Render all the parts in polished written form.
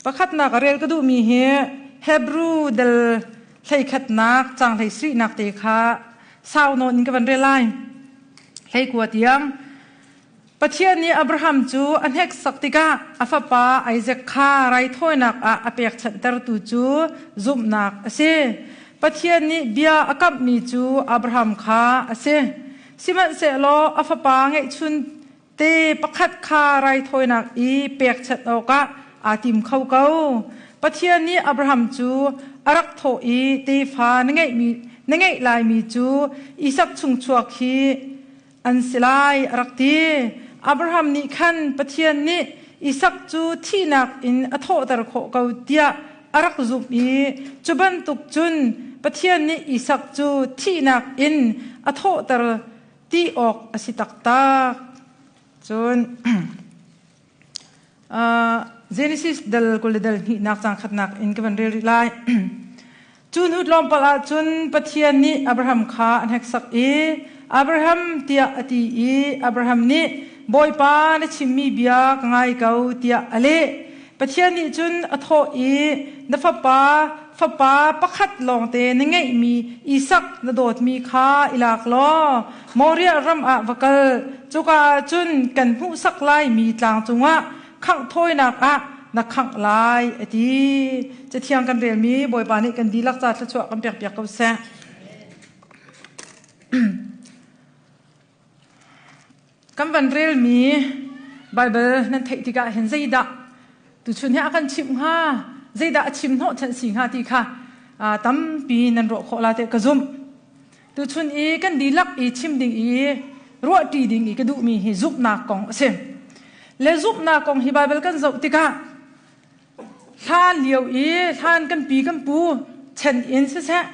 Pakhatnak a rel ka duhmi hi Hebrew del hleikhatnak cang hlei sarihnak te kha sau nawn in ka van rel lai. 19 tiang. Pathian nih Abraham cu a hneksak tikah a fapa Isaac kha raithawinak ah a pekchanhtertu cu zumhnak a si. Pathian nih bia a kamhmi cu Abraham kha a si. Sihmanhsehlaw a fapa ngeihchun te pakhat kha raithawinak i pekchanh awkah aa tim kho ko. Pathian nih Abraham cu a rak thawh i tefa na ngeihmi na ngeih laimi cu Isak chungchuak hi an si lai a rak ti. Abraham nih khan Pathian nih Isak cu thihnak in a thawhter khawh ko tiah a rak zumh i cu bantuk cun Pathian nih Isak cu thihnak in a thawhter ti awk a si taktak. Cun Genesis dal 22 nak cang khatnak in ka van rel rih lai. Cu hnu tlawmpal ah cun Pathian nih Abraham kha a hneksak i Abraham tiah a ti i Abraham nih Bawipa na chimmi bia ka ngai ko tiah a leh. Pathian nih cun a thawh i na fapa fapa pakhat lawngte na ngeihmi Isak na dawtmi kha i lak law Moriah ram ah va kal. Cuka ah cun kan hmuhsak laimi tlang cungah khangh thawinak ah na khangh lai a ti. Cathiang kan relmi Bawipa nih kan dihlak ca thluachuah kan pekpiak ko seh. Kan van relmi Baibal nan theih tikah hin zeidah tuchun hi a kan chimh hnga, zeidah a chim hnawhchanh si hnga ti kha tampi nan ruah khawh la te ka zumh. Tuchun i kan dihlak i chim ding i ruahṭi ding i ka duhmi hi zumhnak kong a si. Le zumhnak kong hi Baibal kan zoh tikah hlan lio i hlan kan pi kan pu chen in siseh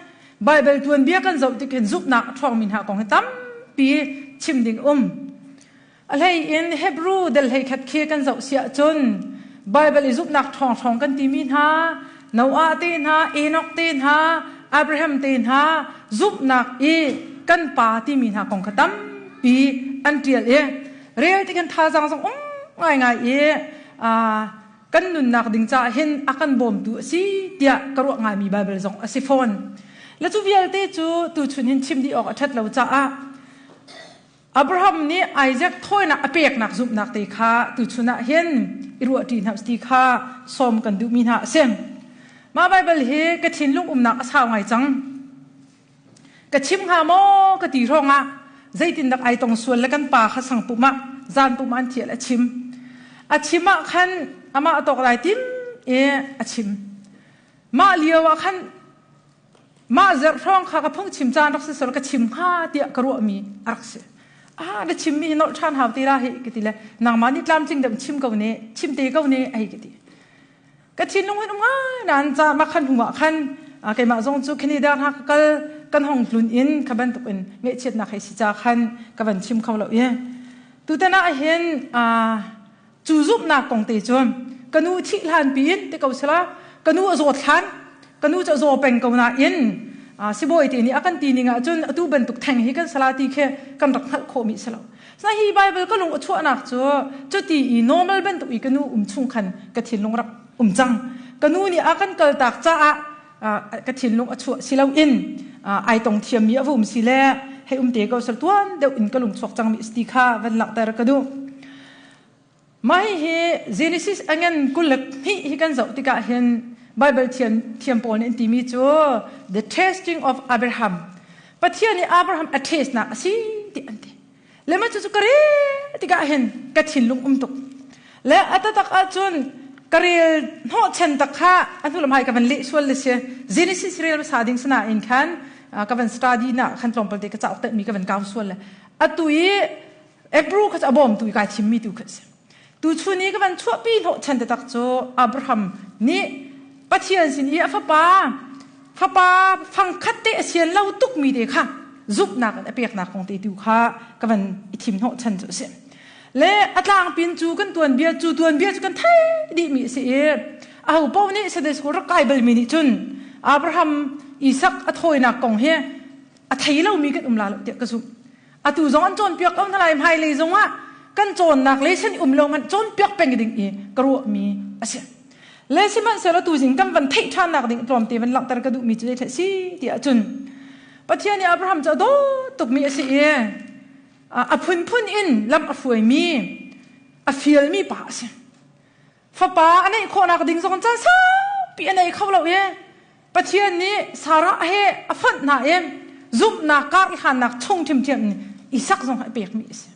Baibal tuanbia kan zoh tik hin zumhnak a ṭhawngmi hna kong hi tampi chim ding um. A hlei in Hebrew del hlei khat khi kan zoh siah cun Baibal i zumhnak ṭhawngṭhawng kan timi hna Noah te hna, Enoch te hna, Abraham te hna zumhnak i kan pa timi hna kong kha tampi an ṭial i rel ti kan thazaang zong um ngaingai i kan nunnak ding caah hin a kan bawmtu a si tiah ka ruah ngaimi Baibal zong a si fawn. Le cu vialte cu tuchun hin chim dih awk a ṭhat lo caah Abraham nih Isaac thawinak a peknak zumhnak te kha tuchun ah hin i ruahṭi hna ti kha sawm kan duhmi hna a si. Mah Baibal hi ka thinlung umnak a sau ngai cang. Ka chim hnga maw ka ti hrawng ah zeitindak ai tong sual le kan pa kha sang pum ah zan pum an thial a chim. A chim ah khan amah a tawk lai tim i a chim. Mah lio ah khan mah zerh hrawng kha ka phungchim caan rak si sor ka chim hnga tiah ka ruahmi a rak si. Ah na chimmi hi nolh ṭhan hau ti la hi ka ti le nangmah nih tlamtling deuh chim ko ne chim te ko ne ai ka ti. Ka thinlung hin um ngai nain ca ma khan hnu ah khan keimah zong cu Canada hna ka kal kan hong tlun in kha bantuk in ngaihchiatnak hei si ca khan ka van chim kho lo i tutan ah hin cu zumhnak kong te cu ka nu thih hlan piin ti ko sila ka nu a zawt hlan ka nu cu a zaw peng ko nain sibawi te nih a kan ti ning ah cun atu bantuk theng hi kan sala ti khi kan rak hngalh khawh mi si lo Sa hi Bible ka lung a chuahnak cu cuti i normal bantuk i ka nu um chung khan ka thinlung rak um cang. Ka nu nih a kan kaltak caah ka thinlung a chuah si loin ai tong thiammi a va um si le hei um te ko sal tuan deuh in ka lung chuak cangmi ti kha van langhter ka duh. Mah hihi Genesis a ngan 22 hi kan zoh tikah hin Bible thiam, thiam pawl nih an timi cu the testing of Abraham. Pathian nih Abraham a test nak a si ti an ti. Le mah cucu ka rel tikah hin ka thinlung um tuk. Le a tatak ahcun ka rel hnawhchan tak kha a hnu lam hai ka van leh sual le si. Genesis rel hmasa ding sinain khan ka van study na khan tlawmpal te ka cauk mi ka van kau sual le atu i Hebrew kha cu a bawmtu i kai thimmi tu kha a si. Tuchun i ka van chuahpi hnawhchan taktak cu Abraham nih Pathian sin i a fapa fapa fangkhat te a sian lo tukmi te kha zumhnak in a peknak kong te tu kha ka van i thim hnawhchan cu a si. Le a tlangpin cu kan tuanbia cu tuanbia cu kan thei dihmi a si i aho paoh nih Sunday school rak kai balmi nih cun Abraham Isak a thawinak kong hi a thei lomi kan um la lo tiah ka zumh. Atu zong an cawnpiak ko hna lai hmailei zong ah kan cawnnak le san um lo hmanh cawnpiak peng ding i ka ruahmi a si. Le sihmanhsehlaw tuzing kan van theih ṭhannak ding tlawmte van langhter ka duhmi cu zei si ti ahcun Pathian nih Abraham cu a dawt tukmi a si i a phunphun in lam a hruaimi a fialmi pa a si. Fapa a neih khawhnak ding zong caan saupi a nei kho lo i Pathian nih Sarah he a fonh hna i zumhnak kar hlannak chung ṭhimṭhiam in Isak zong a pekmi a si.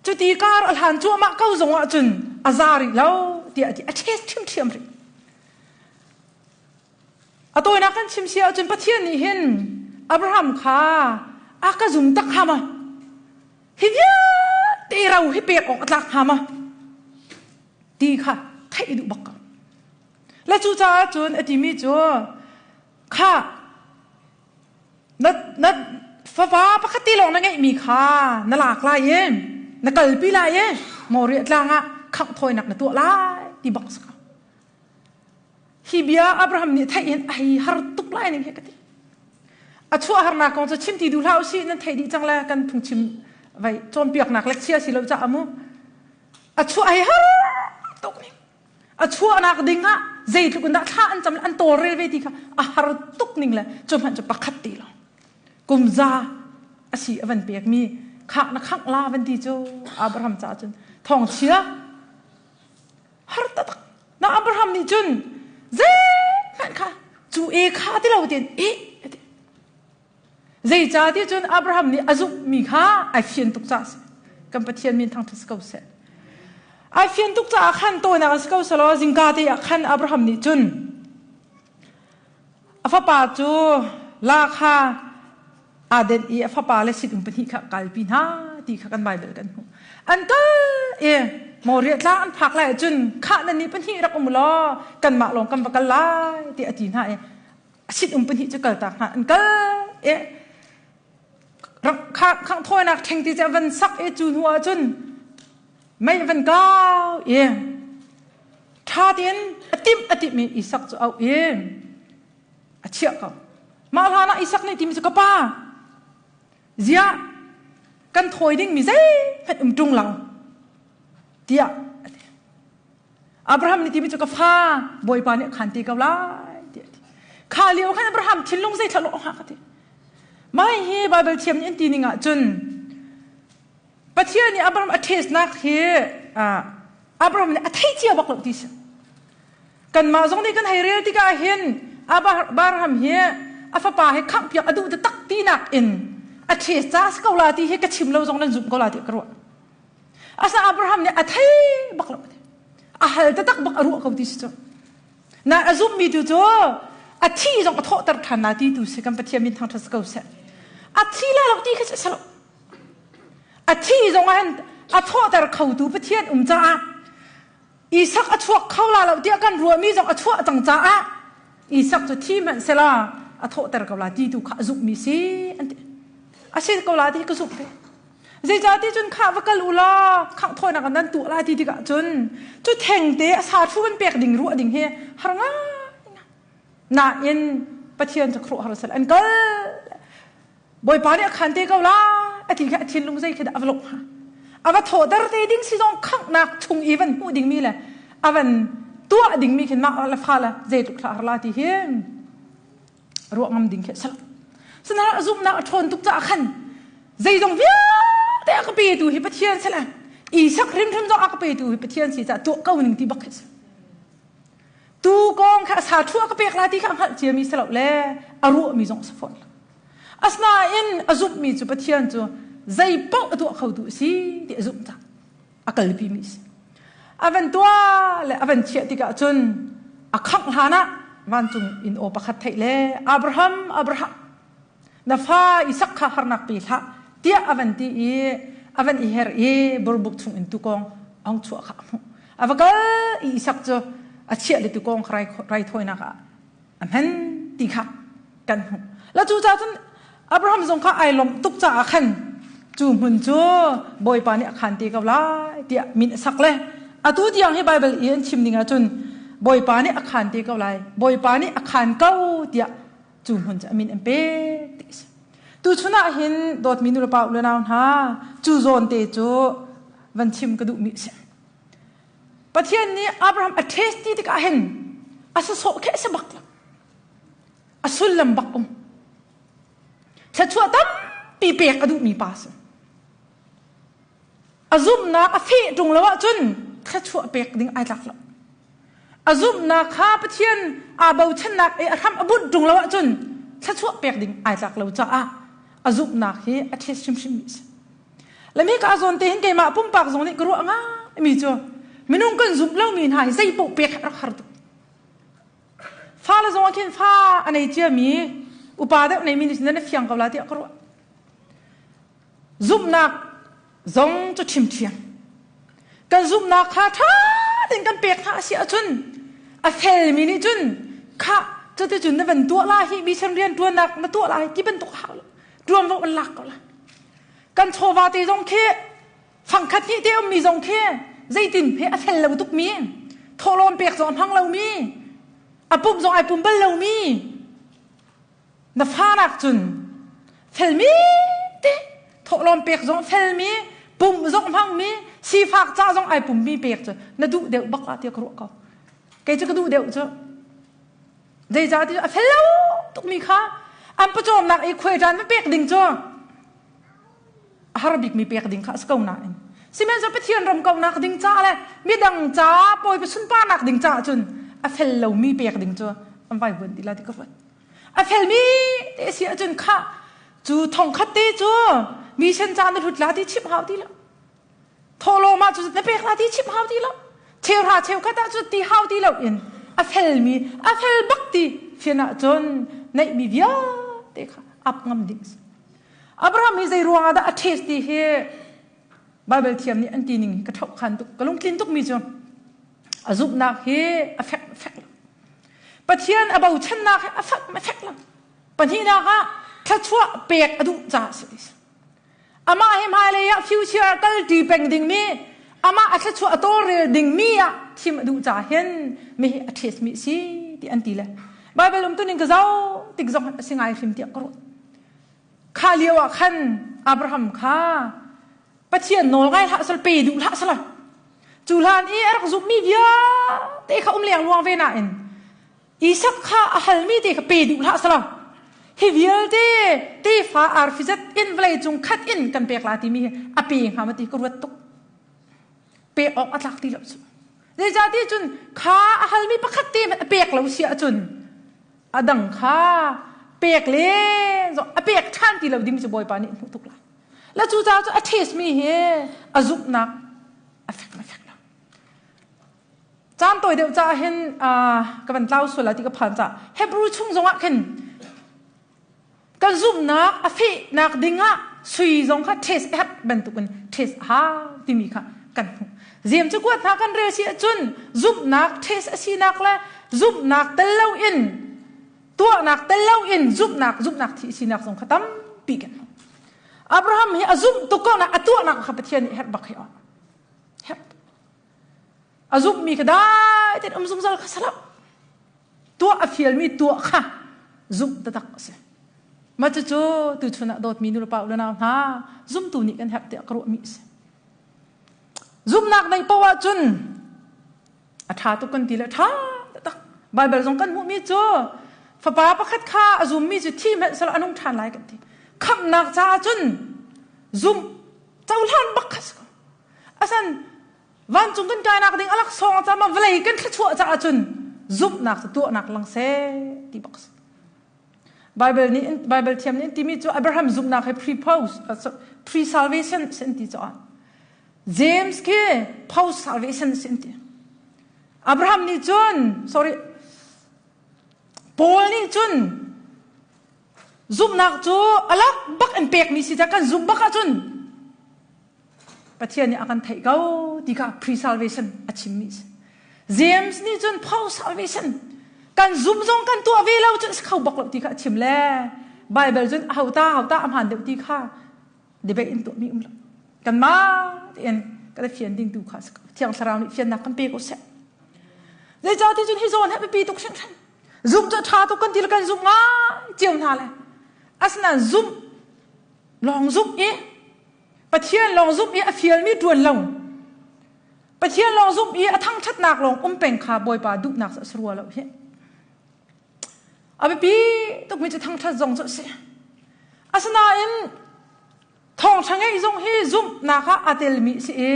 Cuti kar a hlan cuahmah ko zong ahcun a za rih lo tiah a ti. A ṭhes ṭhimṭhiam rih. A tawinak kan chim si ahcun Pathian nih hin Abraham kha a ka zum tak hnga maw? Hi vialte ro hi pek awk a tlak hnga maw? Ti kha theih duh bak ko. Le cucaah cun a timi cu kha Na, na fapa pakhat te lawng na ngeihmi kha na lak lai i na kalpi lai i Moriah tlang ah khangh thawinak na tuah lai ti bak si ko. Hi bia Abraham nih theih in ai har tuk lai ning he ka ti. A chuah harnak kong cu chim ti duh hlah usih nan theih dih cang le kan phungchim vai cawnpiaknak le chia si lo caah mu. A chuah ai har tuk ning. A chuahnak ding ah zeitluk in dah thla an cam an tawlrel ve ti kha a har tuk ning le cu hmanh cu pakhat ti lo. Kum za a si a van pekmi khak na khangh la van ti cu Abraham caah cun thawngchia har taktak. Na Abraham nih cun zeihmanh kha cu e kha ti lo tiin e ati. Zeicahtiah cun Abraham nih a zumhmi kha ai fian tuk caah a si. Kan Pathian min thangṭhat si ko seh. Ai fian tuk caah khan tawinak in si ko selaw zingka te ah khan Abraham nih cun a fapa cu la kha aa denh i a fapa le sinum pahnih kha a kalpi hna ti kha kan Baibal kan hmuh. An kal i Moriah tlang an phak lai ahcun khah nan nih pahnih rak um law kanmah lawng kan va kal lai tiah a ti hna i a sin-um pahnih cu kaltak hna an kal i khangh thawinak ṭheng ti cu a van sak i cu hnu ah cun mei a van kau i ṭha tein a timh a timh i Isak cu auh i a chiah ko. Mah hlan ah Isak nih timi cu ka pa ziah kan thawi dingmi zeihmanh um ṭung lo tiah a ti. Abraham nih timi cu ka fa Bawipa nih a khan te ko lai tiah a ti. Kha lio khan Abraham thinlung zei thla lawh hnga ka ti. Mah hi Bible thiam nih an ti ning ah cun Pathian nih Abraham a testnak hi Abraham nih a thei cia bak lo ti si. Kanmah zong nih kan hei rel tikah hin Abraham hi a fapa hi khamhpiak a duh taktak tinak in a test ca si ko la ti hi ka chim lo zong nan zumh ko la ti ka ruah. Asa Abraham nih a thei bak lo. A hal taktak bak a ruah ko ti si cu. Na a zumhmi tu cu a thi zong a thawhter ṭhan la ti tu si kan Pathian min thangṭhat si ko seh. A thi la lo ti kha si lo. A thi zong ah a thawhter khotu Pathian um caah Isak a chuak kho la lo tiah kan ruahmi zong a chuah cang caah Isak cu thi hmanh sela a thawhter ko la ti tu kha a zumhmi si an ti. A si ko la ti ka zumh ve. Zeicahtiah cun khah va kal u law khangh thawinak ah nan tuah lai ti tikah cun cu thengte a sa thu van pek ding ruah ding hi har ngai. Nain Pathian cu khuaruahhar sal an kal. Bawipa nih a khan te ko la a ti kha a thinlung zei khi dah a va lawh hnga. A va thawhter te ding si zong khanghnak chung i van hmuh dingmi le a van tuah dingmi khin mah le fa le zeitluk thla har la ti hi ruah ngam ding khi a si lo. Sinain a zumhnak a ṭhawn tuk caah khan zeizong vialte a ka petu hi Pathian si le Isak hrimhrim zong a ka petu hi Pathian si caah tuah ko ning ti bak khi si. Tu kong kha a sa thu a ka pek la ti kha a hngalh ciami si lo le a ruahmi zong a si fawn lo. Asinain a zumhmi cu Pathian cu zei paoh a tuah khotu a si ti a zumh cang. A kalpimi a si. A van tuah le a van chiah tikah cun a khangh hlan ah vancung in aw pakhat theih le Abraham, Abraham, na fa Isak kha harnak pe hlah tiah a van ti i a van i her i burbuk chung in tukawng a hung chuah kha a hmuh. A va kal i Isak cu a chiah le tukawng kha raithawinak ah a hman ti kha kan hmuh. La cu caah cun Abraham zong kha ai lawmh tuk caah khan cu hmun cu Bawipa nih a khan te ko lai tiah min a sak le atu tiang hi Bible i an chim ning ahcun Bawipa nih a khan te ko lai Bawipa nih a khan ko tiah cu hmun cu a min an pek ti a si. Tuchun ah hin dawtmi nulepa u le nau hna cu zawn te cu van chim ka duhmi a si. Pathian nih Abraham a test ti tikah hin. A sawsawh khi a si bak lo. A sullam bak um. Thluachuah tampi pek a duhmi pa si. A zumhnak a feh ṭung lo ahcun thluachuah pek ding ai tlak lo. A zumhnak kha Pathian aa bochannak i a hram a bunh ṭung lo ahcun thluachuah pek ding ai tlak lo caah a zumhnak hi a ṭhet hrimhrimmi a si. Le mi ka zawn te hin keimah pumpak zong nih ka ruah ngaimi cu minung kan zumh lomi hna hi zei paoh pek rak har tuk. Fale zong ah khin fa a nei ciami upa deuh neimi nih nan fiang ko la tiah ka ruah. Zumhnak zong cu ṭhimṭhiam. Kan zumhnak kha ṭha tein kan pek hna a si ahcun a felmi nih cun khah cuticun na van tuah la hi mission rian ṭuannak na tuah lai ti bantuk hau lo. Ṭuanvo an lak ko la. Kan chawva te zong khi fangkhat hnih te ummi zong khi zeitin he a fel lo tukmi thawhlawm pek zong a hmang lomi a pum zong ai pum bal lomi na fa nak cun felmi te thawhlawm pek zong felmi pum zong hmangmi sifak ca zong ai pummi pek cu na duh deuh bak la tiah ka ruah ko kei cu ka duh deuh cu zeicah ti a fel lo tukmi kha an pawcawmnak i khuai ṭan va pek ding cu a har bikmi pek ding kha a si ko nain sihmanhsehlaw Pathian ram kaunak ding ca le midang ca pawi sunparnak ding caah cun a fel lomi pek ding cu an vai buan ti la ti ka ruat a felmi te si ahcun kha cu thong khat te cu mission ca na hlut la ti chim hau ti lo thawhlawm ah cu na pek la ti chim hau ti lo cheuhra cheukhat ah cu ti hau ti lo in a felmi a fel bak ti fian ahcun neihmi vialte kha ap ngam ding si Abraham hi zei ruangah dah a ṭhes ti hi Baibal thiam nih an ti ning hi ka ṭhoh khan tuk ka lungtlin tukmi cu a zumhnak hi a fek fek lo Pathian a bochannak hi a fek a fek lo pahnihnak ah thluachuah pek a duh caah si ti amah hi hmailei ah future ah kalṭi peng dingmi amah a thluachuah a tawlrel dingmi ah thim a duh caah hin mi hi a ṭhes mi si ti an ti le Baibal um tuning ka zoh tik zong a si ngai hrim tiah ka ruah Kha lio ah khan Abraham kha Pathian nawl ngai hlah sal pe duh hlah sala. Cu hlan i a rak zumhmi vialte kha um leng luang ve nain Isak kha a halmi te kha pe duh hlah sala. Hi vialte tefa arfi zat in vawlei cung khat in kan pek la timi hi a pe hnga ma ti ka ruat tuk. Pe awk a tlak ti lo cu. Zeicahtiah cun kha a halmi pakhat te a pek lo si ahcun a dang kha pek le a pek ṭhan ti lo ding cu Bawipa nih hmuh tuk lai. La cu caah cu a taste mi hi a zumhnak a fek a fek lo. Caan tawi deuh caah hin ka van tlau sual ti ka phan caah Hebrew chung zongah khin kan zumhnak a fehnak dingah sui zong kha taste a bantukin taste a hau timi kha kan hmuh. Zem cu kuat hna kan rel si ahcun zumhnak taste a sinak le zumhnak tel loin tuahnak tel loin zumhnak zumhnak thi sinak zong kha tampi kan hmuh. Abraham hi a zumh tuk ko na a tuahnak kha Pathian nih herh bak hi herh a zumhmi kha dai tein um zungzal kha salam tuah a fialmi tuah kha zumh taktak a si mah cucu tuchun ah dawtmi nulepa u le nau hna zumtu nih kan herh tiah ka ruahmi a si zumhnak neih paoh ahcun a ṭha tuk kan ti le ṭha taktak Baibal zong kan hmuhmi cu fapa pakhat kha a zummi cu thi hmanh sal a nung ṭhan lai kan ti khamhnak caah cun zumh cohlan bak kha si ko asan Vancung kan kainak ding a laksawng caah vawlei kan thluachuah caah cun zumhnak cu tuahnak lang seh ti bak si. Bible nih Bible thiam nih timi cu Abraham zumhnak he pre-post pre-salvation sin ti caah James khi post salvation sin ti. Abraham nih cun sorry Paul nih cun zumhnak cu alak bak in pekmi si ca kan zumh bak ahcun Pathian nih a kan theih ko ti kha pre-salvation a chimmi si. James nih cun post-salvation kan zum zong kan tuah ve lo cun si kho bak lo ti kha a chim le Bible cun hauta hauta a hmaan deuh ti kha debate in tuahmi um lo. Kanmah tein kan fian ding tu kha si ko. Thiang Thlarau nih fiannak kan pe ko seh. Zeicahtiah cun hi zawn hi biapi tuk hringhran. Zumh cu ṭha tuk kan ti le kan zumh ngai cio hna le. Asinain zumh lawng zumh i Pathian lawng zumh i a fialmi ṭuan lo. Pathian lawng zumh i a thangṭhatnak lawng um peng kha Bawipa duhnak cu a si rua lo hi. A biapi tukmi cu thangṭhat zong cu a si. Asinain thawngṭha ngeih zong hi zumhnak ah aa telmi a si i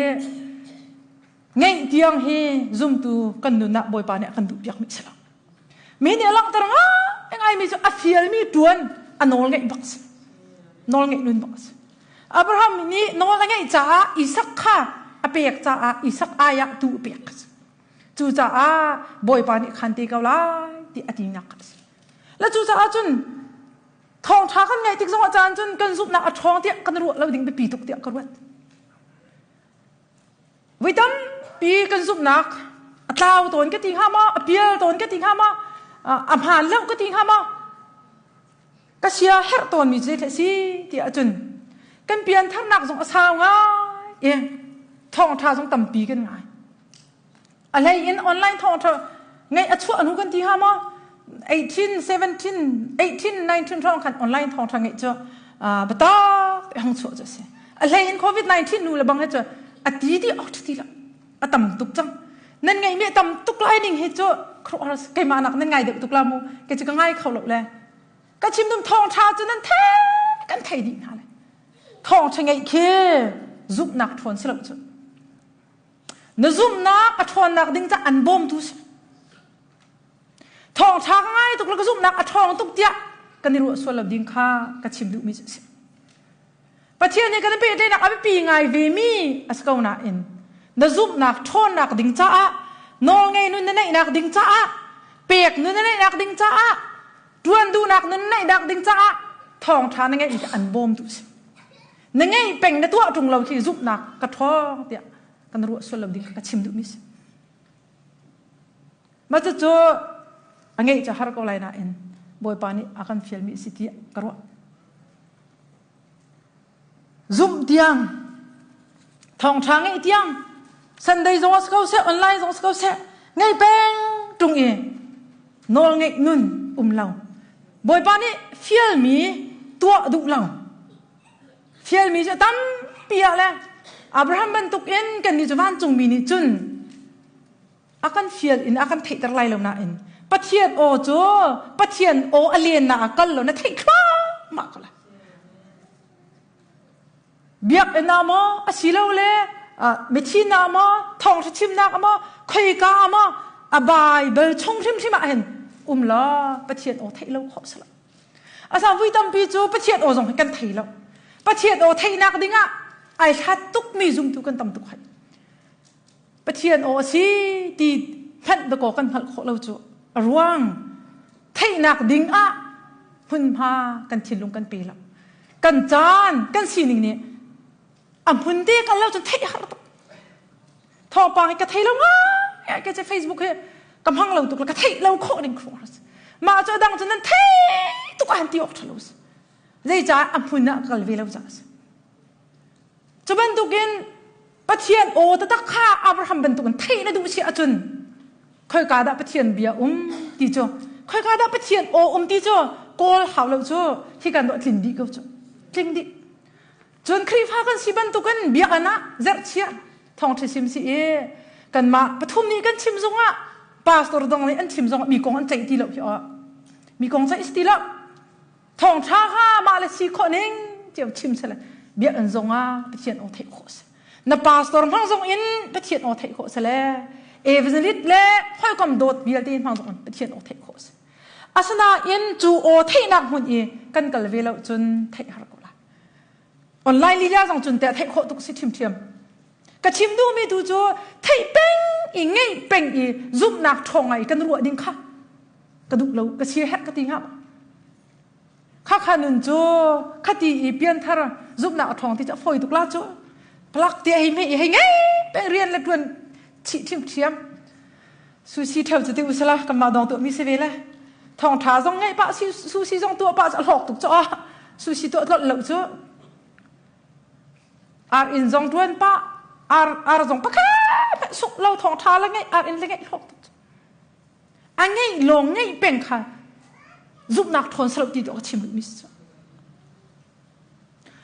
ngeih tiang hi zumtu kan nun ah Bawipa nih a kan duhpiakmi a si lo. Mi nih a langhter ngaingaimi cu a fialmi ṭuan a nawl ngeih bak a si. Nawl ngeih nun bak a si. Abraham nih nawl a ngeih caah Isak kha a pek caah Isak ai ah tu a pek a si. Cucaah Bawipa nih khan te ko lai ti a tinak a si. Le cucaah cun thawngṭha kan ngaih tik zongah caan cun kan zumhnak a ṭhawng tiah kan ruah lo ding biapi tuk tiah ka ruat. Voi tampi kan zumhnak a tlau tawn ka ti hnga maw, a pial tawn ka ti hnga maw, a hmaan lo ka ti hnga maw? Ka sia herh tawnmi cu zeitleh si tiah cun kan piantharnak zong a sau ngai i thawngṭha zong tampi kan ngai. A hlei in online thawngṭha ngeih a chuah hnu kan ti hnga maw? 18, 17, 18, 19 hrawng khan online thawngṭha ngeih cu biatak te hong chuah cu a si. A hlei in COVID-19 nu le bang he cu a ti ti awk ti lo. A tam tuk cang. Nan ngeihmi a tam tuk lai ning hi cu keimah nak nan ngai deuh tuk la mu. Kei cu ka ngai kho lo le. Ka chim dum thawngṭha cu nan thei kan thei dih hna le. Thawngṭha ngeih khi zumhnak ṭhawn si lo cu. Na zumhnak a ṭhawnnak ding ca an bawmtu si. Thawngṭha ka ngai tuk le ka zumhnak a ṭhawng tuk tiah kan i ruah sual lo ding kha ka chim duhmi cu a si. Pathian nih kan i pehtlaihnak a biapi ngai ve mi a si ko nain na zumhnak ṭhawnnak ding caah nawlngei nun na neihnak ding caah pek nun na neihnak ding caah ṭuan duhnak nun na neihnak ding caah thawngṭha na ngeihmi an bawmtu si. Na ngeih peng na tuah ṭung lo khi zumhnak ka ṭhawng tiah kan ruah sual lo ding kha ka chim duhmi si. Mah cucu a ngeih cu har ko lai nain Bawipa nih a kan fialmi a si tiah ka ruah. Zumh tiang, thawngṭha ngeih tiang, Sunday zong a si ko seh, online zong a si ko seh, ngei peng ṭung i nawl ngeih nun um lo. Bawipa nih fialmi tuah duh lo. Fialmi cu tampi ah le Abraham bantuk in kannih cu vancungmi nih cun a kan fial in a kan theihter lai lo nain Pathian aw cu Pathian aw a lennak ah kal lo na theih thluahmah ko lai. Biakinn ah maw asilole mithi na maw thawngṭha chimnak maw khoika ah maw a Bible chung hrimhrim ah hin um law Pathian aw theih lo khawh si lo. Asa vui tampi cu Pathian aw zong hi kan thei lo. Pathian aw theihnak dingah ai hlat tukmi zumtu kan tam tuk hai. Pathian aw a si ti hmanh dakaw kan hngalh khawh lo cu a ruang theihnak ding ah hmunhma kan thinlung kan pe lo. Kan caan kan sining nih a hmun te kal lo cun theih har tuk. Thawngpang hi ka thei lo ngai ke ce Facebook hi ka hmang lo tuk ka theih lo khawh ding khawh mah cu dang cu nan thei tuk an ti awk ṭha lo si zeicah a hmun ah kal ve lo caah si cu bantukin Pathian aw taktak kha Abraham bantukin theih na duh si ahcun khoika dah Pathian bia um ti cu khoika dah Pathian aw um ti cu kawl hau lo cu hi kan dawh tlin dih ko cu tling dih Cun Khrihfa kan si bantukin biakinn ah zerhchiah thawngṭha chim si i kanmah pathum nih kan chim zongah pastor dang nih an chim zongah mi kong an ceih ti lo khi aw mi kong ceih si ti lo thawngṭha kha mah le si khawh ning cio chim sele biakinn zongah Pathian aw theih khawh si na pastor hmang zong in Pathian aw theih khawh sele evangelist le hawikom dawt vialte hmang zong in Pathian aw theih khawh si asinain cu aw theihnak hmun i kan kal ve lo cun theih har ko lai Online lila zong cun teh theih khawh tuk si ṭhiamṭhiam. Ka chim duhmi tu cu theih peng i ngeih peng i zumhnak ṭhawng ngai kan ruah ding kha ka duh lo ka sia herh ka ti hnga kha kha nun cu khati i pianthar zumhnak a ṭhawng ti cu a fawi tuk la cu plak ti hei me i hei ngei peng rian le ṭuan chih ṭhiamṭhiam sushi ṭheu cu ti usala kanmah dong tuah mi si ve le thawngṭha zong ngeih pah sushi zong tuah pah cu a hlawk tuk cu ah sushi tuah tlolh lo cu ar inn zong ṭuan pah ar ar zong pakhat suk lo thawngṭha le ngeih ar inn le ngeih hlawk tuk a ngeih lawng ngeih peng kha zumhnak ṭhawn salo ti tu ka chim mi si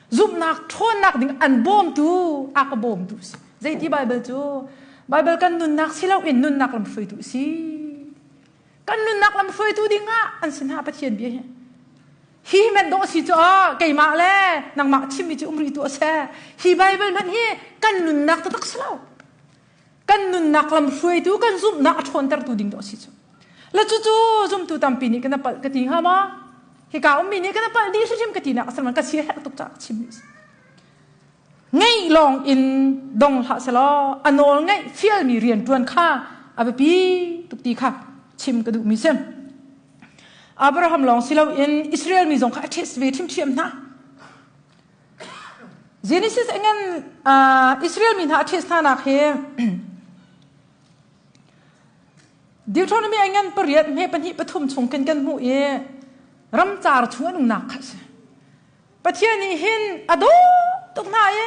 Zumhnak ṭhawnnak ding an bawmtu a ka bawmtu si. Zeiti Bible cu Bible kan nunnak si loin nunnak lamhruaitu si. Kan nunnak lam hruaitu ding ah an si hna Pathian bia hi. Hi men dawh si cu keimah le nangmah chimmi cu um rih tu a si. Hi Bible hmanh hi kan nunnak taktak si lo. Kan nunnak lam hruaitu kan zumhnak a ṭhawntertu ding dawh si cu. Le cucu zumtu tampi nih kan palh ka ti hnga ma? Hika ummi nih kan palh dih hrimhrim ka ti nak a si ka si herh tuk caah ka chimmi a si. Ngeih lawng in dong hlah selaw a nawl ngeih fialmi rian ṭuan kha a biapi tuk ti kha chim ka duhmi si. Abraham lawng si loin Israel mi zong kha a ṭhis ve ṭhimṭhiam hna. Genesis engen Israel mi hna a ṭhis hna nak hi Deuteronomy engen pariat hme pahnih pathum chung khin kan hmuh i ramcar chung an umnak kha a si. Pathian nih hin a dawt tuk hna i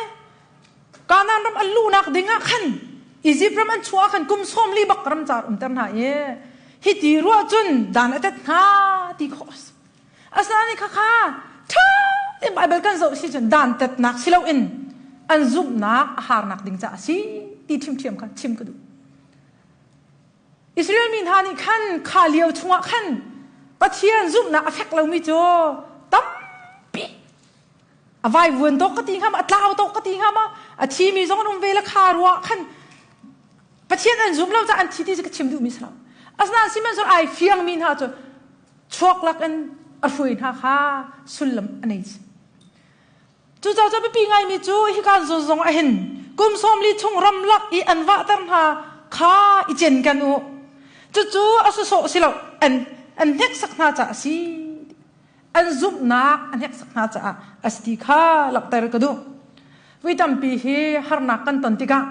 Kanaan ram an luhnak ding ah khan Izipt ram an chuah ah khan kum sawm li bak ramcar umter hna i hi ti ruah cun dan a tet hna ti khawh a si. Asinain khakha ṭha tein Baibal kan zoh si cun dan tetnak si loin an zumhnak a harnak ding caah a si ti ṭhiamṭhiam kha chim ka duh. Israel mi hna nih khan kha lio chungah khan Pathian zumhnak a fek lomi cu tampi a vaivuan tawk ka ti hnga ma a tlau tawk ka ti hnga ma a thimi zong an um ve le kha ruah khan Pathian an zum lo caah an thi ti cu ka chim duhmi si lo. Asinain sihmanhsehlaw ai fiangmi hna cu chuak lak in a hruai hna kha sullam a nei. Cucaah cu biapi ngaimi cu hika zawn zong ah hin kum 40 chung ramlak i an vahter hna kha i cinken u. Cucu a sawsawh si lo, an, an hneksak hna caah a si. An zumhnak an hneksak hna caah a si ti kha langhter ka duh. Voi tampi hi harnak kan ton tikah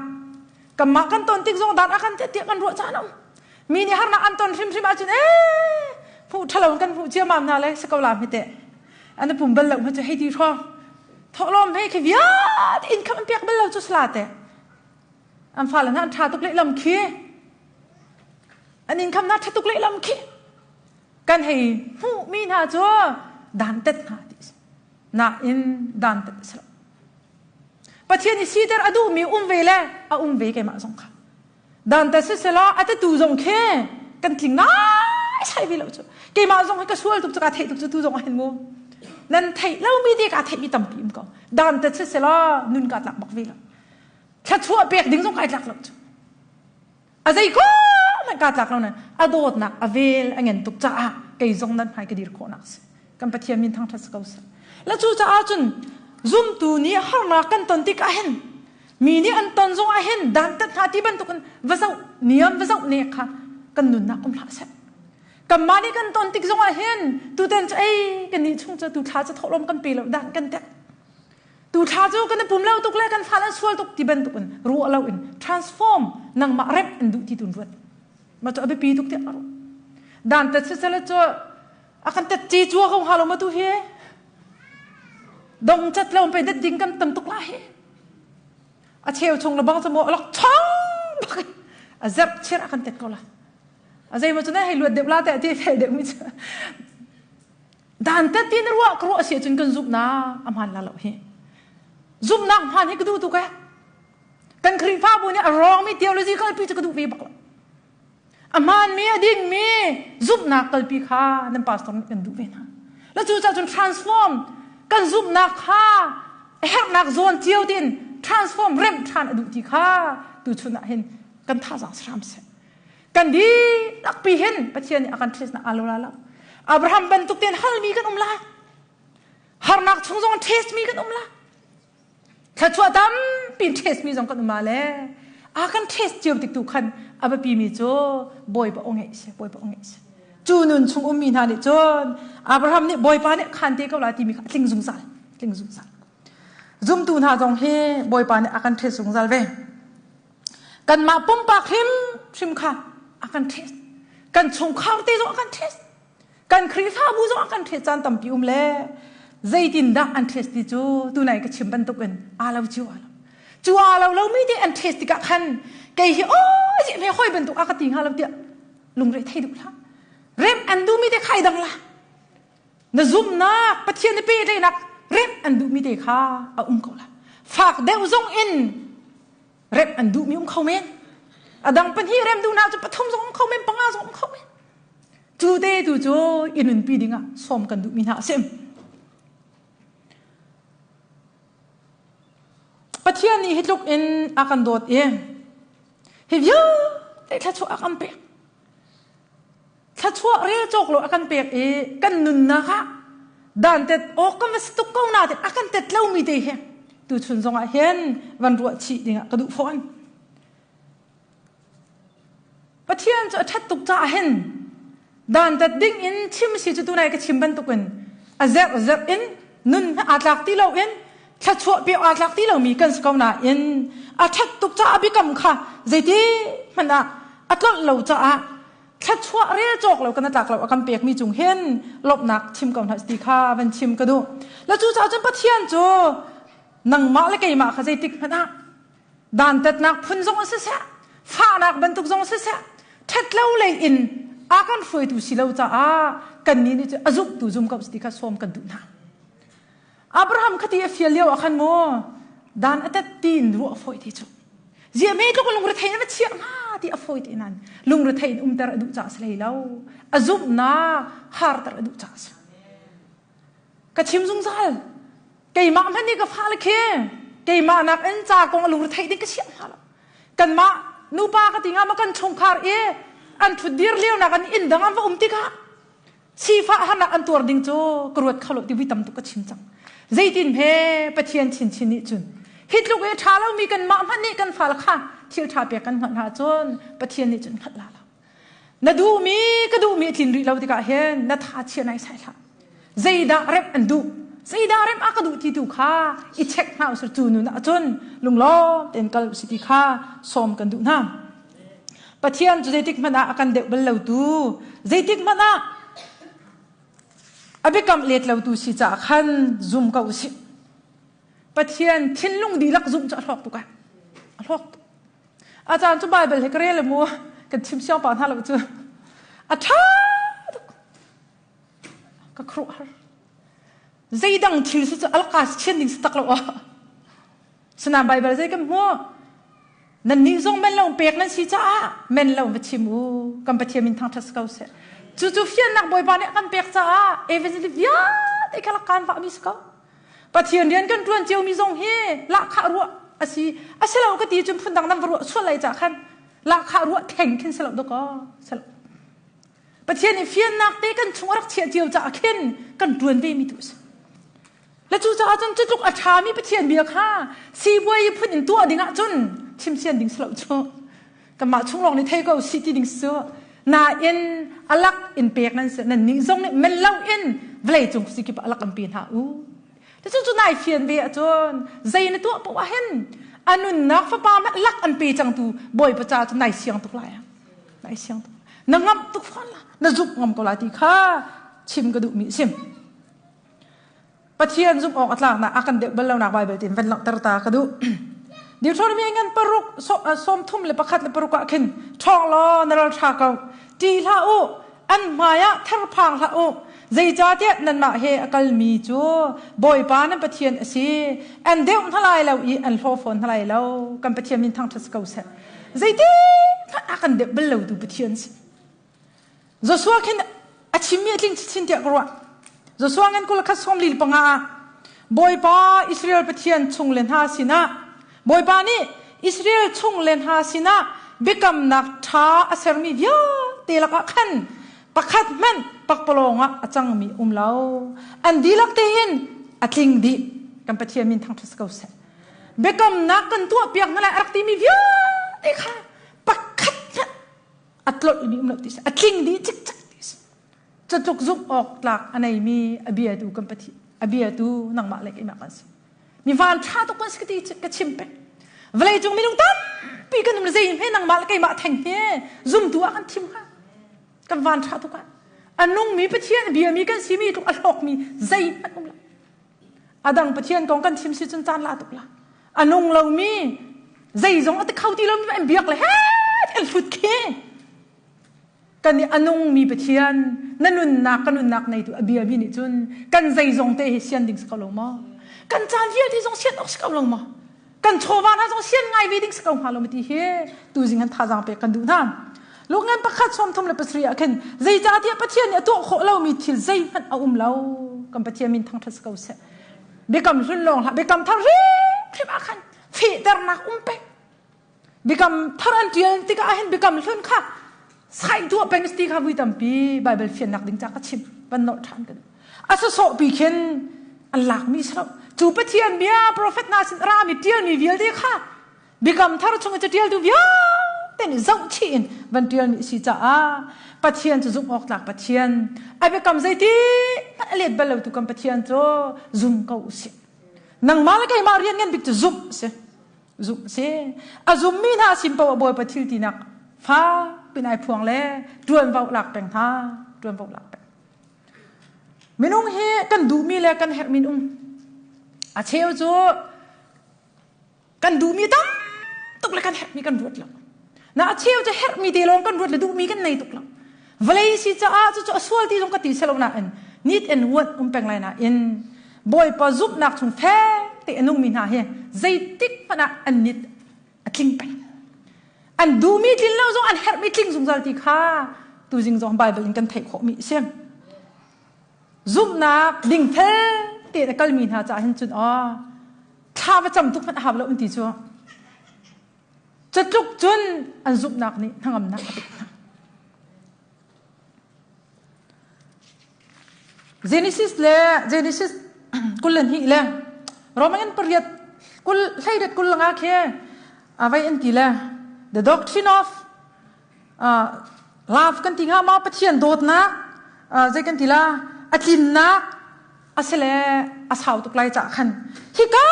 kanmah kan ton tik zong dan a kan tiah kan ruah caan um. Mi nih harnak an ton hrimhrim ahcun ee hmuh ṭhalo kan hmuh ciammam hna le si ko la hme teh. An pum bal lo hme cu hei ti hrawng. Thawhlawm hei khi vialte income an pek bal lo cu sala te. An fale hna an ṭha tuk lehlam khi. An income hna ṭha tuk lehlam khi. Kan hei hmuh mi hna cu dan tet hna ti si. Nain dan tet a si lo. Pathian i siter a duhmi um ve le a um ve keimah zong kha. Dan ta siselaw a tatu zong khi kan tling ngai sai ve lo cu. Keimah zong hi ka sual tuk cu ka theih tuk cu tu zong ah hin mu. Nan theih lomi te ka theihmi tampi um ko. Dan ta siselaw nun ka tlak bak ve lo. Thluachuah pek ding zong kai tlak lo cu. A zei ko hmanh ka tlak lo nan a dawtnak a vel a ngen tuk caah kei zong nan hmai ka dir khawhnak si. Kan Pathian min thangṭhat si ko seh. La cu caah cun zumtu nih harnak kan ton tik ah hin mi nih an ton zong ah hin dantat hna ti bantukin va zoh niam va zoh nek kha kan nunnak um hlah seh. Kanmah nih kan ton tik zong ah hin tuten cu ei kan nih chung cu tu thla cu thawhlawm kan pe lo dan kan tek. Tu thla cu kan i pum lo tuk le kan fal an sual tuk ti bantukin ruah lo in transform nangmah remh an duh ti tun ruat. Ma cu a biapi tuk tiah ka ruah. Dan tat sisele cu a kan tet ci cua ko hnga lo ma tu hi dong cat lo pe det ding kan tam tuk la hi a cheu chung le bang cu alok chong bak a zep chir a kan tet ko la a zei ma cu na hei luat deuh la te ti fel deuh mi cu dan tet tin ruah ka ruah si cun kan zumhnak a hmaan la lo hi zumhnak hmaan hi ka duh tuk eh kan Khrihfabu nih a rawngmi theology kalpi cu ka duh ve bak lo A hmaanmi a dingmi zumhnak kalpi kha nan pastor nih kan duh ve hna. La cu cun transform kan zumhnak kha a herhnak zawn cio tin transform remh ṭhan a duh ti kha tuchun ah hin kan thazaang hram seh. Kan dihlak pi hin Pathian nih a kan ṭhesnak aa lo la lo. Abraham bantuk tein halmi kan um la. Harnak chung zong ṭhesmi kan um la. Thluachuah tampi in test mi zong kan um le a kan test cio tik tu khan a biapi mi cu Bawipa aw ngeih si Bawipa aw ngeih si cu nun chung ummi hna nih cun Abraham nih Bawipa nih khan te ko la timi kha a tling zungzal tling zungzal zumtu hna zong hi Bawipa nih a kan test zungzal ve kanmah pumpak hrim hrim kha a kan test kan chungkhar te zong a kan test Kan Khrihfabu zong ah kan ṭhet caan tampi um le zeitindah an ṭhet ti cu tunai ka chim bantukin aa lo cio aa lo. Cu aa lo lomi te an ṭhet tikah khan kei hi aw zi hme hoi bantuk a ka ti hnga lo tiah lungre thei duh hlah. Rem an duhmi te khai dang la. Na zumhnak Pathian na pehtlaihnak rem an duhmi te kha a um ko la. Fak deuh zong in rem an duhmi um kho men. A dang pahnih rem duhnak cu pathum zong um kho men, panga zong um kho men. Cu te tu cu i nunpi dingah sawm kan duhmi hna a si. Pathian nih hi tluk in a kan dawt i hi vialte thluachuah a kan pek. Thluachuah rel cawk lo a kan pek i kan nunnak ah dantet awk kan va si tuk ko na a kan tet lomi te hi tuchun zongah hin van ruah chih dingah ka duh fawn. Pathian cu a ṭhat tuk caah hin dantat ding in chim si cu tunai ka chim bantukin a zerh zerh in nun aa tlak ti loin thluachuah pek aa tlak ti lomi kan si ko nain a ṭhat tuk caah biakam kha zeiti hmanh ah a tlolh lo caah thluachuah rel cawk lo kan tlak lo a kan pekmi cung hin lawmhnak chim ko hna ti kha van chim ka duh. La cu caah cun Pathian cu nangmah le keimah kha zeitik hmanh ah dantatnak phun zong siseh fahnak bantuk zong siseh ṭhatlo lei in a kan hruaitu si lo caah kannih nih cu a zumhtu zum ko ti kha sawm kan duh hna. Abraham khati a fial lio ah khan mu dan a tet tiin ruah a fawi ti cu. Ziah me tluk lungrethei in va chiah hnga ti a fawi ti nan lungrethei in umter a duh caah si hlei lo. A zumhnak harter a duh caah si. Ka chim zungzal. Keimah hmanh nih ka fale khi keimah nak in ca kong a lungre theih ding ka siang hna lo. Kanmah nupa ka ti nga ma kan chungkhar i an thut dir lio nak an inn dang an va um tikah sifah harnak an tuar ding cu ka ruat kho lo ti vui tam tuk ka chim cang. Zeitin he Pathian chinchin nih cun hi tluk i ṭha lomi kanmah hmanh nih kan fale kha thil ṭha pek kan hngalh hna cun Pathian nih cun hngalh la lo. Na duhmi ka duhmi a tlin rih lo tikah hin na tha chia nai sai hlah. Zeidah remh an duh? Zeidah remh a ka duh ti tu kha i check hna usir cu nun ahcun lunglawm tein kal usih ti kha sawm kan duh hna. Pathian cu zeitik hmanh ah a kan deuh bal lo tu, zeitik hmanh ah a biakam let lo tu si caah khan zum ko usih. Pathian thinlung dihlak zumh cu a hlawk tuk ah. A hlawk tuk. A caan cu Baibal hi ka rel mu kan chim siang pa hna lo cu a ṭha tuk ka khuaruahhar zeidang thil si cu alka si chian ding si tak lo ah sinain Baibal zei kan hmu nan nih zong men lo pek nan si caah men lo va chim u kan Pathian min thangṭhat si ko seh cu cu fiannak Bawipa nih a kan pek caah evangelist vialte kha kan vah mi si ko Pathian rian kan ṭuan ciomi zong hi lahkhah ruah a si. A si lo ka ti cun phundang nan va ruah sual lai cah khan lahkhah ruah theng khin si lo dakaw. Si lo. Pathian i fiannak te kan chung a rak chiah cio caah khin kan ṭuan ve mi tu a si. Le cu caah cun cutluk a ṭhami Pathian bia kha sibuai phun in tuah ding ahcun chimsian ding si lo cu. Kanmah chung lawng nih thei ko si ti ding si nain alak in pek nan si nan nih zong nih men lo in vawlei cung sikip ah alak an pe hna u cu cu nai fian ve ahcun zei na tuah poah hin a nunnak fapa mah lak an pe cangtu bawipa ca cu nai siang tuk lai nai siang tuk na ngamh tuk fawn la na zuk ngam ko la ti kha chim ka duhmi sim Pathian zumh awk a tlaknak a kan deuh bal lonak Baibal tin van langhter ta ka duh. Deuteronomy ngan paruk 31 ah khin ṭhawng law na ral ṭha ko ṭih hlah u an hmai ah therphang hlah u zeicahtiah nanmah he a kalmi cu Bawipa nan Pathian a si an deuh hna lai lo i an hlaw fawn hna lai lo kan Pathian min thangṭhat si ko seh zeiti hmanh a kan deuh bal lo tu Pathian si Joshua khin a chimmi a tling chinchin tiah ka ruah. Joshua ngan kul khat sawm lil panga ah Bawipa Israel Pathian chung le hna sinah Bawipa nih Israel chung le hna sinah biakamnak ṭha a sermi vialte lakah khan pakhat hmanh pakpalawng ah a cangmi um lo. An dihlak tein a tling dih. Kan Pathian min thangṭhat si ko seh. Biakamnak kan tuahpiak hna lai a rak timi vialte kha pakhat hmanh a tlolh mi um lo ti si a tling dih cikcek ti si cutluk zumh awk tlak a neimi a biatu kan pathian a biatu nangmah le keimah kan si mi van ṭha tuk kan si ka ti ka chim peng vawlei cung minung tampi kan um zei he nangmah le keimah theng hi zumtu ah kan thim hnga kan van ṭha tuk ah a nungmi pathian a biami kan simi tluk a hlawkmi zeihmanh um lo A dang Pathian kong kan chim si cun caan la tuk la. A nung lomi zeizong a ti kho ti lomi an biak le he an hlut khi. Kan i a nungmi Pathian na nunnak ka nunnak neitu a bia mi nih cun kan zeizong te hi sian ding si ko lo maw? Kan caan vialte zong sian awk si ko lo maw? Kan chawva hna zong sian ngai ve ding si ko hnga lo ma ti hi tuzing han thazaang pek kan duh hna. Lungngan pakhat 37 ah khin zeicahtiah Pathian nih a tuah khawh lomi thil zeihmanh a um lo. Kan Pathian min thangṭhat si ko seh. Biakam hlun lawng hlah, biakam thar hrimhrim ah khan fehternak um peng. Biakam thar an ṭial tikah ahhin biakam hlun kha sai tuah peng ti kha vui tampi Bible fiannak ding ca ka chim van nolh ṭhan ka duh. A sawsawh pi khin an lakmi si lo. Cu Pathian bia profet hna sin rami ṭialmi vialte kha Biakam thar chung i caṭialtu vialte nih zohchih in van ṭialmi a si caah Pathian cu zumh awk tlak Pathian a biakam zeiti hmanh a let bal lotu kan Pathian cu zum ko usih. Nangmah le keimah rian ngan bik cu zumh a si. Zumh a si. A zummi hna sin paoh ah Bawipa thil tinak fak pin ai phuang le ṭuanvo lak peng hna. Ṭuanvo lak peng. Minung hi kan duhmi le kan herhmi um. A cheu cu kan duhmi tam tuk le kan herhmi kan ruat lo na a cheu cu herhmi te lawng kan ruat le duhmi kan nei tuk lo vawlei si caah cucu a sual ti zong ka ti selo nain need and want um peng lai nain bawipa zumhnak chung fek te a nungmi hna hi zeitik hmanh ah an nit a tling peng an duhmi tlin lo zong an herhmi tling zungzal ti kha tuzing zong Bible in kan theih khawhmi a si zumhnak dingfel te a kalmi hna caah hin cun aw thla va cam tuk hmanh a hau lo an ti cu catluk cun an zumhnak nih hnangamnak a pek hna Genesis le Genesis 22 le Roman pariat kul hleiriat kul nga khi avai an ti le the doctrine of love kan ti hnga ma Pathian dawtnak zei kan ti la a tlinnak asile a sau tuk lai cah khan hika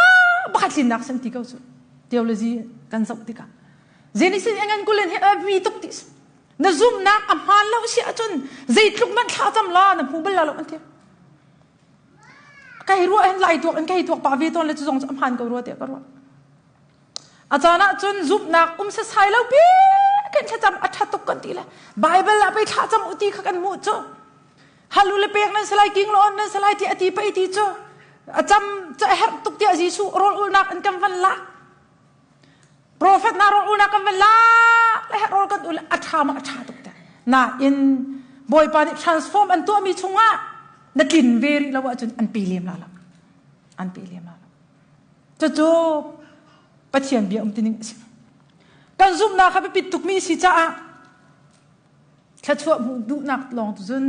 bakhat tlinnak san ti ko cu theology kan zoh tikah Genesis engan kulen hi a vi tuk ti na zumhnak a hmaan lo si ahcun zeitluk man thla cam la na hmu bal la lo an ti kai ruah hin lai tuak in kai tuak pa ve tawn le cu zong cu a hmaan ko rua tiah ka ruah A caan ah cun zumhnak um sasai lo pi kan thlacam a ṭha tuk kan ti le Bible ah pei thlacam u ti kha kan hmuh cu. Halu le pek nan salai king lo on nan salai ti a ti pei ti cu a cam cu a herh tuk tiah Jesuh rawl ulnak an kan van lak. Prophet na rawl ulnak kan van lak le herh rawl kan ul a ṭha ma a ṭha tuk te. Nain Bawipa nih transform an tuahmi chungah na tlin ve rih lo ahcun an pe lem la lo. An pe lem la lo. Cucu Pathian bia um tining a si. Kan zumhnak a biapit tukmi a si caah thluachuah hmuh duhnak lawng tu cun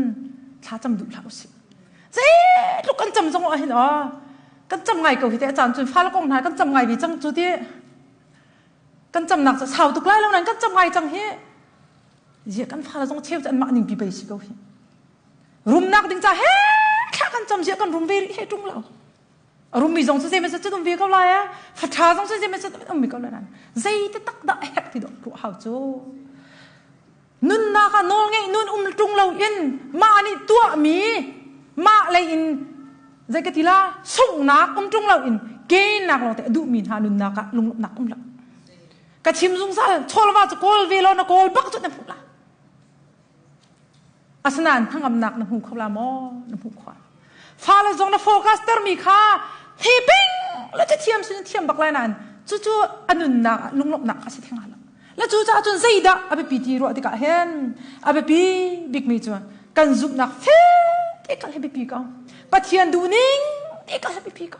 thla cam duh hlah usih. Zeitluk kan cam zong ah hin aw kan cam ngai ko hi te a caan cun fale kong hna kan cam ngai ve cang cu ti kan camnak cu sau tuk lai lo nan kan cam ngai cang hi zia kan fale zong cheu cu anmah ning pi pei si ko hi rumnak ding ca he thla kan cam zia kan rum ve rih he ṭung lo Rummi zong cu zeimaw zat cu um ve ko lai a faṭha zong cu zeimaw zat um ve ko lai nan zei te tak dah a herh ti dawh ruah hau cu nunnak ah nawl ngeih nun um ṭung lo in mah nih tuahmi mah lei in zei ka ti la sunghnak um ṭung lo in gainnak lawng te a duhmi hna nunnak ah lunglawmhnak um lo ka chim zungzal chawlva cu kawl ve law na kawl bak cu na hmuh la Asinain hnangamnak na hmu kho la maw? Na hmu kho. Fale zong na focus termi kha hi ping le cu thiam sin thiam bak lai nain cucu a nunnak ah lunglawmhnak a si theng lo. Le cu caah cun zeidah a biapi ti ruah tikah hin a biapi bikmi cu kan zumhnak fek te kal hi biapi ko. Pathian duhning te kal hi biapi ko.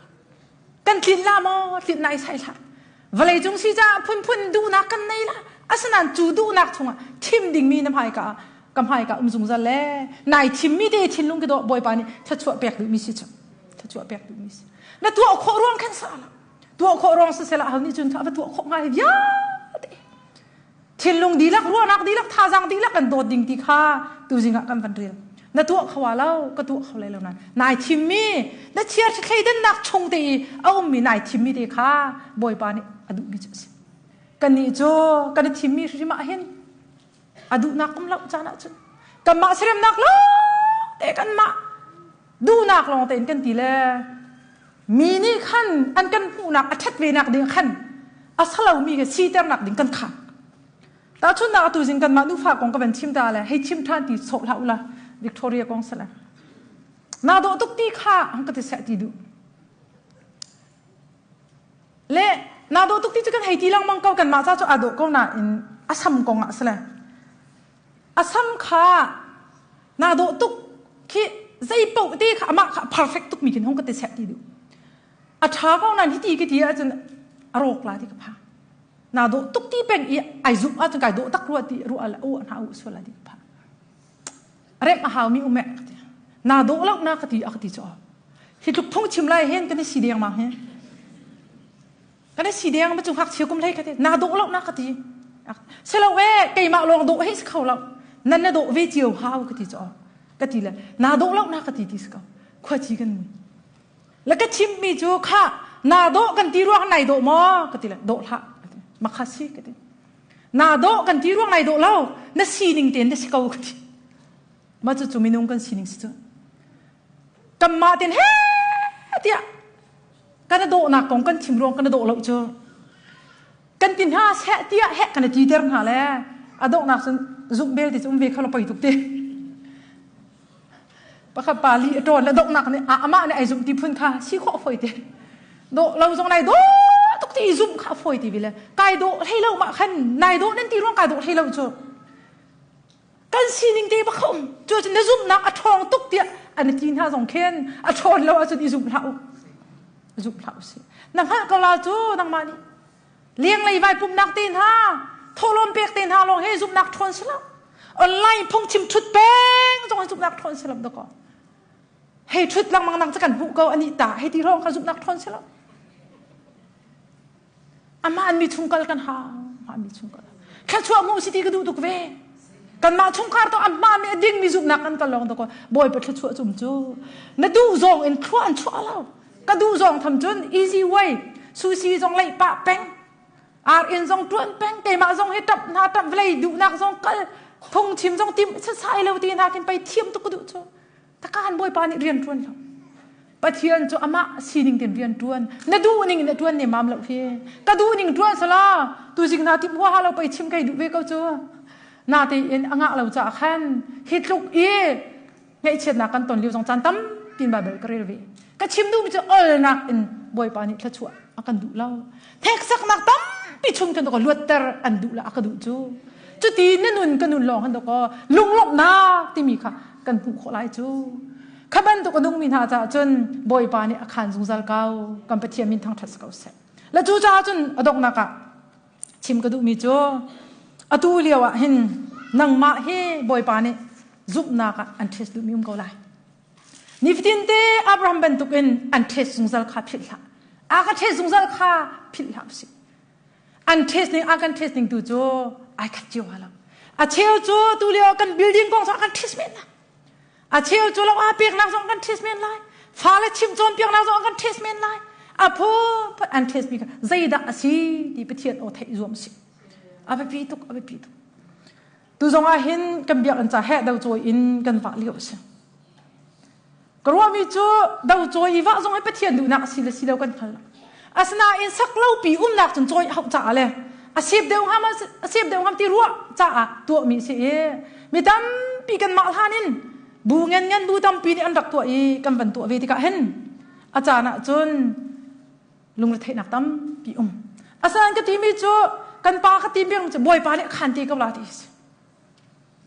Kan tlin la maw? Tlin nai sai hlah. Vawleicung si caah phunphun duhnak kan nei la. Asinain cu duhnak chungah thim dingmi na hmaika ah ka hmaika um zungzal le nai thimmi te thinlung ki dawh Bawipa nih thluachuah pek duhmi si cu. Thluachuah pek duhmi si. Na tuah khawh ruang khan sa la. Tuah khawh ruang sisela ho nih cun va tuah khawh ngai vialte. Thinlung dihlak, ruahnak dihlak, thazaang dihlak kan dawt ding ti kha tuzing ah kan van rel. Na tuah kho ah lo, ka tuah kho lai lo nain nai thimmi, na chia thleidannak chung te i a ummi nai thimmi te kha Bawipa nih a duhmi cu a si. Kannih cu kan i thimmi hrim ah hin a duhnak um lo caan ahcun kanmah seremnak lawng te kanmah duhnak lawng tein kan ti le mi nih khan an kan hmuhnak a ṭhat venak ding khan a salomi ka siternak ding kan khang tahchunhnak atu zing kanmah nufa kong ka van chim ta le hei chim ṭhan ti sawh hlah ula Victoria kong sala na dawh tuk ti kha hang ka ti seh ti duh le na dawh tuk ti cu kan hei ti lengmang ko kanmah ca cu aa dawh ko nain a sam kong ah sale. A sam kha naa dawh tuk khi zei paoh te kha amah kha perfect tuk mi khin hong ka ti seh ti duh. A ṭha ko nain hiti ka ti ahcun a rawk la ti ka phang. Naa dawh tuk ti peng i ai zumh ahcun kai dawh tak rua ti ruah la u hna u sual la ti ka phang. Remh a hau mi um eh ka ti. Naa dawh lo na ka ti a ka ti cu. Hi tluk phung chim lai hen kan i si deng mang hi. Kan i si deng ma cu ngakchia kum hlei ka ti. Naa dawh lo na ka ti. Silo e keimah lawng dawh hei si kho lo. Nan na dawh ve cio hau ka ti cu. Ka ti le naa dawh lo na ka ti ti si ko. Khuaci kan mui. Le ka chimmi cu kha naa dawh kan ti ruang nai dawh maw ka ti le dawh hlah makha si ka ti. Naa dawh kan ti ruang nai dawh lo na sining tein na si ko ka ti. Mah cu cu minung kan sining si cu. Kanmah ten he tiah kan dawhnak kong kan chim ruang kan dawh lo cu. Kan ti hna seh tiah heh kan ti ter hna le a donghnak cun zumh bel ti cu um ve kho lo poi tuk ti. Pakhat pa li a ṭawn le donghnak nih amah nih ai zumh ti phun kha si khawh fawi te. Dawh lo zong nai dawh tuk ti i zumh kha a fawi ti bi le kai dawh hlei lo mah khan nai dawh nan ti ruang kai dawh hlei lo cu. Kan sining te bak um. Cu cun na zumhnak a ṭhawng tuk tiah an ti hna zong khin a ṭhawn lo ahcun i zumh hlah u. Zumh hlah u sih. Na hngalh ko la cu nangmah nih. Lenglei vai pumhnak te hna, thawhlawm pek te hna lawng he zumhnak ṭhawn si lo. Online phungchim ṭhut peng zong hi zumhnak ṭhawn si lo dakaw. Hei ṭhut lengmang nang cu kan hmuh ko ani ta hei ti lawng kha zumhnak ṭhawn si lo. Amah an mi chungkal kan hau. Amah mi chungkal. Thluachuah hmuh si ti ka duh tuk ve. Kanmah chungkhar to amah mi a ding mi zumhnak kan kal lawng dakaw. Bawipa thluachuah cum cu. Na duh zong in thlua an chuah lo. Ka duh zong tham cun easy way sushi zong leih pah peng ar inn zong tuan peng keimah zong hi tap hna tap vlei duhnak zong kal phungchim zong tim sasai lo ti hna khin pei thiam tuk ka duh cu takan bawipa nih rian tuan lo Pathian cu amah sining tin rian tuan na duh ning in na tuan ne mam lo hi ka duh ning tuan sala tu jing na tim huaha lo pei chim kai duh ve ko cu na te in angah lo ca khan hi tluk i Ngaihchiatnak kan ton lio zong caan tampi in Baibal ka rel ve. Ka chim duhmi cu olnak in Bawipa nih thluachuah a kan duh lo. Hneksaknak tampi chung kan luatter an duh la a ka duh cu. Cuti na nun ka nun lawng han dawkaw lunglawmhnak timi kha kan hmuh khawh lai cu. Kha bantuk a nungmi hna caah cun Bawipa nih a khaan zungzal ko. Kan Pathian min thangṭhat si ko seh. Le cu caah cun a donghnak ah chim ka duhmi cu atu lio ah hin nangmah hi Bawipa nih zumhnak ah an test duhmi um ko lai. Nifatin te Abraham bantukin an test zungzal kha philh hlah. A ka test zungzal kha philh hlah usih. An test ning a kan test ning tu cu ai khat cio lo. A cheu cu tu lio kan building kong zong kan test men la. A cheu cu lo a peknak zong kan test men lai. Fale chim cawnpiaknak zong kan test men lai. A phu an test mi kha zeidah a si ti Pathian aw theih zuam si. A biapi tuk, a biapi tuk. Tu zong ah hin kan biakinn ca heh do cawi in kan vah lio a si. Ka ruahmi cu do cawi i vah zong hi Pathian duhnak a si le si lo kan hngal lo. Asinain sak lopi umnak cun cawi hauh caah le a sep deuh hnga a sep deuh hnga ti ruah caah tuahmi a si i mi tampi kanmah hlan in bu ngan ngan bu tampi nih an rak tuah i kan van tuah ve tikah hin a caan ah cun lungretheihnak tampi um asinain ka timi cu kan pa ka ti bik cu bawipa nih a khan ti ko la ti si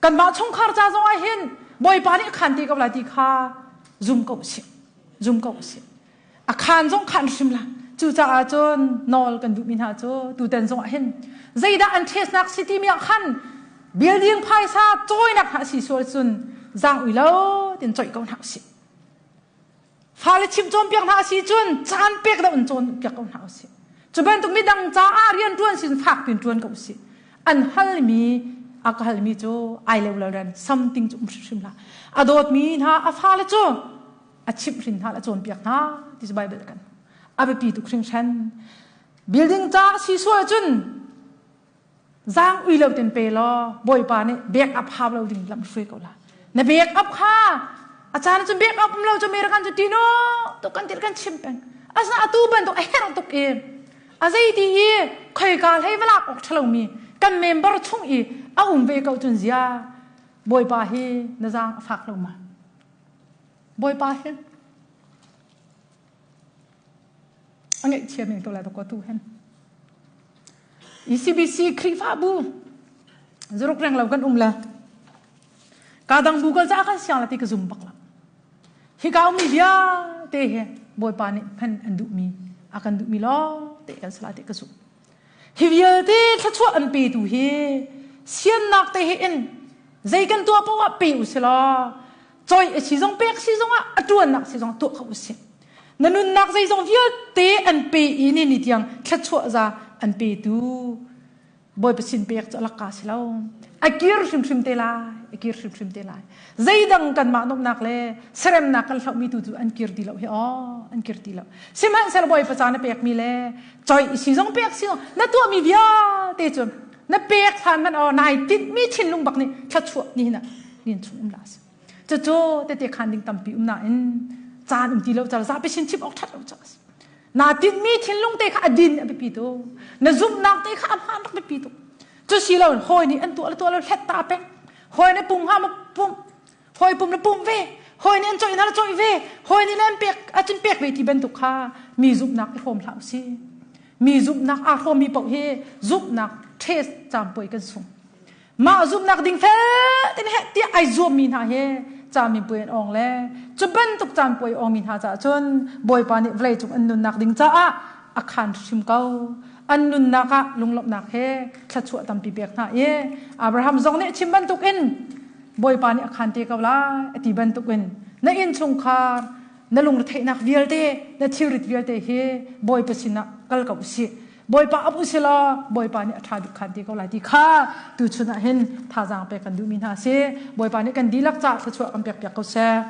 kanmah chungkhar ca zong ah hin bawipa nih a khan ti ko la ti kha zum ko usih zum ko usih a khan zong khan hrim la cucaah cun nawl kan duhmi hna cu tutan zong ah hin zeidah an testnak si timi ah khan building phaisa cawinak hna si sual cun zaang ui lo tin coih ko hna usih Fale chimh cawnpiak hna a si cun caan pek deuh in cawnpiak ko hna usih. Cu bantuk midang caah rian ṭuan sin fak piin ṭuan ko usih. An halmi a ka halmi cu ai lo lo ren something cu um hrimhrim hlah. A dawtmi hna a fale cu a chimh hrin hna le a cawnpiak hna ti cu Bible kan a biapi tuk hringhran. Building ca a si sual cun Zaang ui lo ten pe law Bawipa nih back up hau lo ding lam hruai ko la. Na back up kha a caan cun back up um lo cu American cu tino tuk kan til kan chim peng. Asna atu bantuk a herh tuk i a zei ti i khoika hlei valak awk thalo mi kan member chung i a um ve ko cun zia Bawipa hi na zaang a fak lo ma. Bawipa hi a ngaihchia men ko lai to tu hen. ECBC Khrihfabu zuruk reng lo kan um le. Ka dang bu kal ca kan siang la ti ka zum bak lo. Hi ka ummi vialte hi Bawipa nih hman an duhmi a kan duhmi lawng te kan sala te ka zumh. Hi vialte thluachuah an petu hi siannak te hi in zei kan tuah paoh ah pe u si law choi a si zong pek si zong ah a tuannak si zong tuah kho u si. Na nunnak zeizong vialte an pe i ni ni tiang thluachuah za an petu Bawipa sin pek cu a lakka si lo. A kir hrimhrim te lai, a kir hrimhrim te lai. Zeidang kanmah nuamhnak le seremnak kan hlohmi tu cu an kir ti lo hi aw, an kir ti lo. Sihmanhsehlaw Bawipa ca na pekmi le choi si zong pek si zong na tuahmi vialte cu na pek hlan man aw nai tinhmi thinlung bak nih thluachuah ni hin ah nin chung um la si. Cucu tete khan ding tampi um nain caan um ti lo car zapi sin chim awk ṭhat lo ca si. Na tinhmi thinlung te kha a din a biapi tuk. Na zumhnak te kha a hmaan rak biapi tuk. Cu si lo hawi nih an tuah le tuah lo hlet ta peng. Hawi nih pum ha ma pum. Hawi pum le pum ve. Hawi nih an cawih hna le cawih ve. Hawi nih le an pek acun pek ve ti bantuk kha mi zumhnak i hrawm hlah usih. Mi zumhnak aa hrawmmi paoh hi zumhnak test caampuai kan sung. Mah zumhnak ding fel tin heh tiah ai zuammi hna hi camipuai an awng le cu bantuk caanpuai awngmi hna caah cun Bawipa nih vawlei cung an nunnak ding caah a khaan hrim ko. An nunnak ah lunglawmhnak he thluachuah tampi pek hna i Abraham zong nih chim bantukin Bawipa nih a khaan te ko lai a ti bantukin na innchungkhar na lungretheihnak vialte na thilrit vialte hi Bawipa sinah kal ko usih. Bawipa ap u silaw Bawipa nih a ṭha bik khan ti ko lai ti kha tuchun ah hin thazaang pek kan duhmi hna si. Bawipa nih kan dihlak caah thluachuah kan pek piak ko seh.